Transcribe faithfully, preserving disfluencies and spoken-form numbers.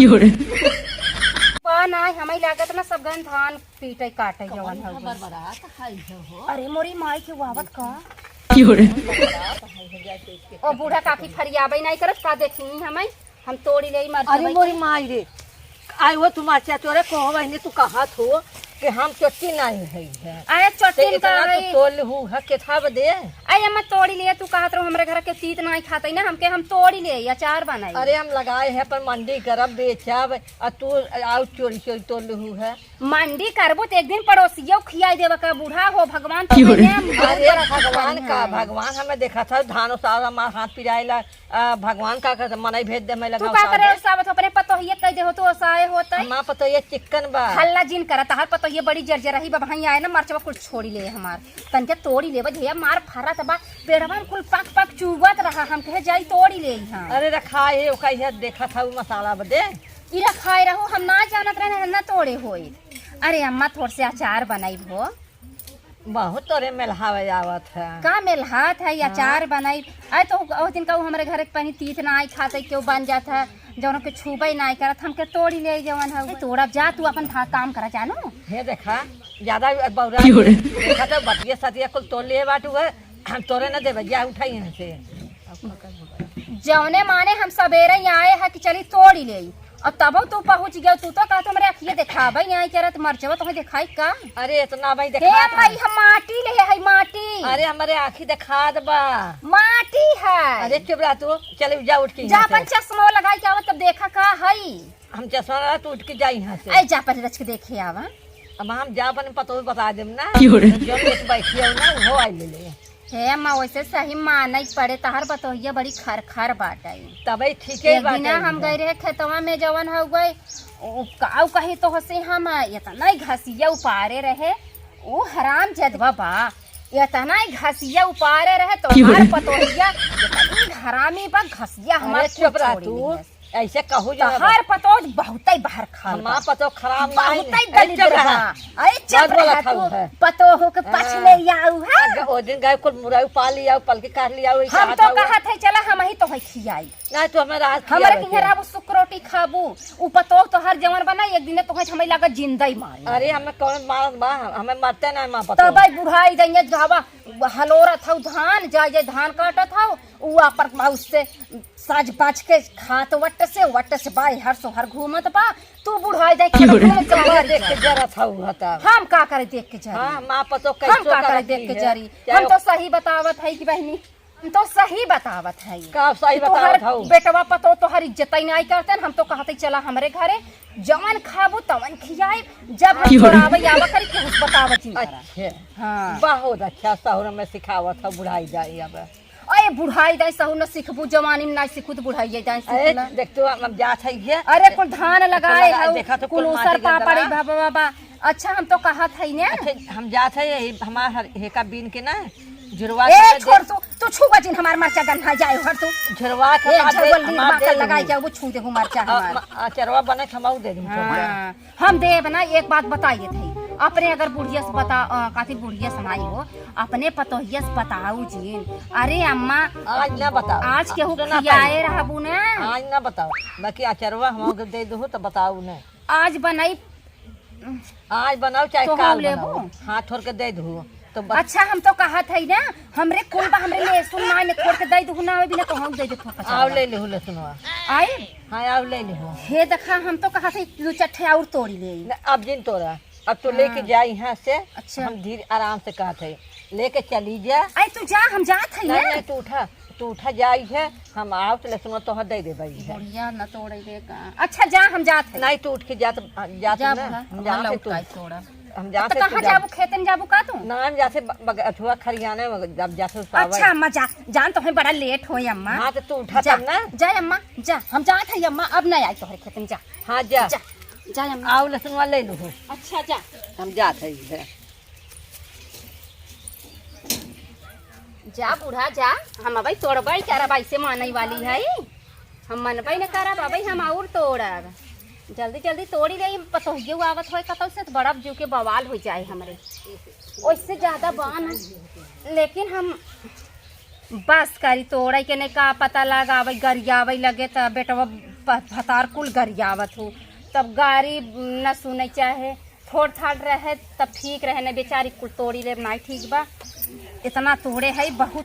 की हो रे? बा ना, हमें लागत ना सब गन धान पीटे काटे जवन हउवे। बरबरात है हो। अरे मोरी माई के वावत का? की हो रे? ओ बूढ़ा काकी फरियाबे नाहीं करत का, देखी हमें, हम तोड़ी लेई मर अरे जबई मोरी के। माई रे, आई हो तुम्हार चाचोरे को बहिनी तू कहत हो कि हम चोटी नाहीं है, है। अरे चोटी ते इतना का तू है? तोड़ लहू है, केथा बदे? अरे अम्मा तोड़ी ले, तू कहत रहो हमरे घर के तीत नाहीं खाते ना, हमके हम तोड़ी ले, अचार बनाई। अरे हम लगाए हैं पर मंडी करब, बेचब, आ तू आउ चोरी चोरी तोड़ लहू है। मंडी करबो तो एक दिन पड़ोसियो खियाई देबा का, बूढ़ा हो भगवान तो की हो रे? मने हम बहुत अरे बड़ा भगवान करी का, हैं। भगवान हमें देखा था धान उसार हमार हाथ पिराइला, आ, भगवान का कर मनई भेज दे, मैं तू लगा का उसार करे दे। उसावत हो? अपने पतोहिए कह दे हो, तू ओसाए होत है। हमार पतोहिए चिक्कन बा। हल्ला जिन करा, तहार पतोहिए बड़ी जरजरही बा, भाई आए ना मरचवा कुल छोड़ी ले हमार। तनके तोड़ी लेबे, ढेर मार फरत बा, पेड़वा में कुल पक पक चुगत रहा, हम कहे जाई तोड़ी ले हम। अरे रखा है, ओका इहे देखा था उ मसाला बदे। ई रखाए रहो, हम ना जानत रहने ना तोड़े होई। अरे अम्मा थोड़ से अचार बनाई हो। बहुत तोरे मेलहावे आवत है। का मेलहात है, हाँ। अचार बनाई। अरे तो ओ दिन का उ हमरे घर के पानी तीत ना आई खाते, केहू बन जात है, जौन के छुबे ना करत, हमके तोड़ी ले जवन है। तोड़ा जा, तू अपन भा-, काम करा जानो। हे देखा, ज्यादा बौरा की हो रे? देखा तो बतिया सतिया कुल तोड़ लिए बाटू है, हम तोरे न देबे, जा उठाई यहाँ से। जौने माने हम सबेरे ही आए हैं कि चली तोड़ी ले, और तबो तू पहुँच गयो, तू तो कहत हमरे अखिए देखाबे ही आई करत, मरचवा तोहे देखाई का? अरे इतना भाई हे देखा था। भाई, हम माटी ले है, माटी। अरे हमरे आँखी देखा दबा। माटी है। अरे चुप रह तू, चले जा उठ के जा यहाँ से। अपन चश्मा लगाई के आवा, तब देखा का हई। हम चश्मा लगा, तू उठ के जा यहाँ से। अरे जा पहले रच के देखे आवा। अब हम जा अपन पतोह बता देम ना। की हो रे? जो लेके बैठी हो ना, वो आई ले ले। हे अम्मा, वैसे सही मानई पड़े, तहार पतोहिया बड़ी खर खर बाटे। तबे ठीक एक है बात दिना है हम इनका। गए रहे खेतवा में, जवन हो गए, उ काऊ कही तो हसे हम, इतना ही घसिया उपारे रहे, उ हराम जदवा बा, इतना ही घसिया उपारे रहे, की हो तोहार रे? पतोहिया इतनी हरामी बा, घसिया हमार अरे चुप कुछ रह छोड़ी तू। नहीं है। ऐसे कहू जो ना तहार बा। पतोह बहुतै बाहर खाल हमार बा। पतोह खराब ना है। बहुतै ए, दलिद्र चुप रहा। बा। अरे चुप बहुत रहा बोलत तू। हऊ है। पतोह के पछ हाँ। ले आऊ है। अगर ओ दिन गए कुल मुरई पा लिया, पलकी काट लिया, वही हम चाहत तो हऊ। कहत है, चला हम ही तो है खियाई। ना, तू हमें रात हमरे खियावे किहाँ के। रहबू, सुख रोटी खाबू। उ पतोह तोहर जवन बना, एक दिन तोहे हमें लागत जिंदा ही मारी। अरे, हमें कौन मारत बा? हमें मरते ना माँ पतोह। तबै बुढ़ाई जाइए, जावा हलोरत हऊ धान, जाए जाए धान काटत हऊ, उ अपन उससे साज बाज के खात वट से, वट से बाई हर सोहर घूमत बा। तू बुढ़ाई जाए की हो रे? खेत में चल देख के जरत हऊ हता। हम का करे देख के जरी? हाँ, माँ पतोह हम कैसो का करे करत देख के है। जरी? चाहे हम तो सही बतावत है कि बहिनी, हम तो सही बतावत है। का सही कि तोहर बतावत हऊ? बेटवा पतोह तोहर इज्जत ही नहीं करते, हम तो कहत है, चला हमरे घरे, जवन खाबू तवन खियाई, जब हम की हो रे? चोरावे आवा करी, केहू से बतावत ही करा। अच्छा। हाँ। बहुत अच्छा सहुर में सिखावत है बुढ़ाई जाई अब। अरे बुढ़ाई दाई सहू न सिखबू, जवानी में ना सिखू तो बुढ़ाई दाई अरे सिखना। देख तू, हम जात है ये। अरे कुल धान लगाए लगा, हऊ, देखा तो कुल कुल माटी उसर के पापड़ दवा। बाबा, बाबा। अच्छा हम तो कहत है ने। अच्छा हम जात है ये हमार हर हेका बीन के ना, झुरवा ए के छोड़ दे। तू, तू छुआ जिन हमार मरचा गन्हा जाए हर तू। झुरवा के ए ना दे, झगल लीर हमार माखा दे लगाई दू। जाए, वो छू दे हमार चा आ, हमार। म-, अचरवा बने खमाऊ दे दूँ हाँ। छोड़ दे। हम देब ना, एक बात बताइए थे, अपने अगर बुढ़िया से बता, अ, काथी बुढ़िया से नाई हो, अपने पतोहिया से बताऊ जिन। अरे अम्मा, आज ना बताओ। आज केहू सुना खियाए पहले। रहबू ना। आज ना बताओ, बाकी अचरवा हम दे दू तो बताऊ ना। आज बनाई। आज बनाओ चाहे तो काल हम लेबू। बनाओ। हाँ, थोड़ के दे दू। तो बस। अच्छा, हम तो कहत है ना, हमरे कुल बा, हमरे लहसुन माय में थोड़ के दे दू ना, बिना कहूँ दे दे थोड़ के आओ चावल। ले लेहू लहसुनवा। आई? हाँ, आओ ले लेहू। हे देखा, हम तो कहत है दू चार ठे और तोड़ी ले। न, अब जिन तोरा, अब तो लेके हाँ। जा यहाँ से। अच्छा। हम धीरे आराम से कहत है, लेके चली जा। आई तू जा, हम जात है नहीं, ना। नहीं, तू उठा, तू उठा जाई है, हम आओ तो लहसुनवा तोहर दे दे भाई है। बुढ़िया न तोड़े दे का। अच्छा जा, हम जात है। नहीं, तू उठ के जात, जात जा ना, बुढ़ा, हम हम जात है लौट तू। आई तोड़ा। हम जात तो है, कहाँ तू जा। जाबू? खेतन जाबू का तू? ना, हम जाते ब-, बग-, अथुआ खरियाने में, जब जाते उस पावर। अच्छा अम्मा, जा, जान तो है बड़ा लेट होए अम्मा। हाँ, तो तू उठा जा, तब ना। जा अम्मा, जा, हम जात है अम्मा, अब ना आई तोहरे खेतन, जा। हाँ, जा। जा, जा अम्मा। आओ, लहसुनवा ले लो। अच्छा, जा। हम जात है इधर। जा बूढ़ा जा, हम अबई तोड़बई करब, ऐसे मानई वाली है। हम मनबे न करब, अबे हम और तोड़ब। जल्दी जल्दी तोड़ी ले, पतोहियो आवत होए कतौ से, तो बड़ा जू के बवाल हो जाए हमरे। ओइसे ज्यादा बान, लेकिन हम बस करी तोड़े के, नहीं का पता लगावे, गरियावे लगे, त बेटवा प-, भतार कुल गरियावत हो। तब गारी न सुने चाहे, थोड़ थाड़ रहे तब ठीक रहे, न बेचारी कुल तोड़ी ले, नाई ठीक बा। इतना तोड़े है, बहुत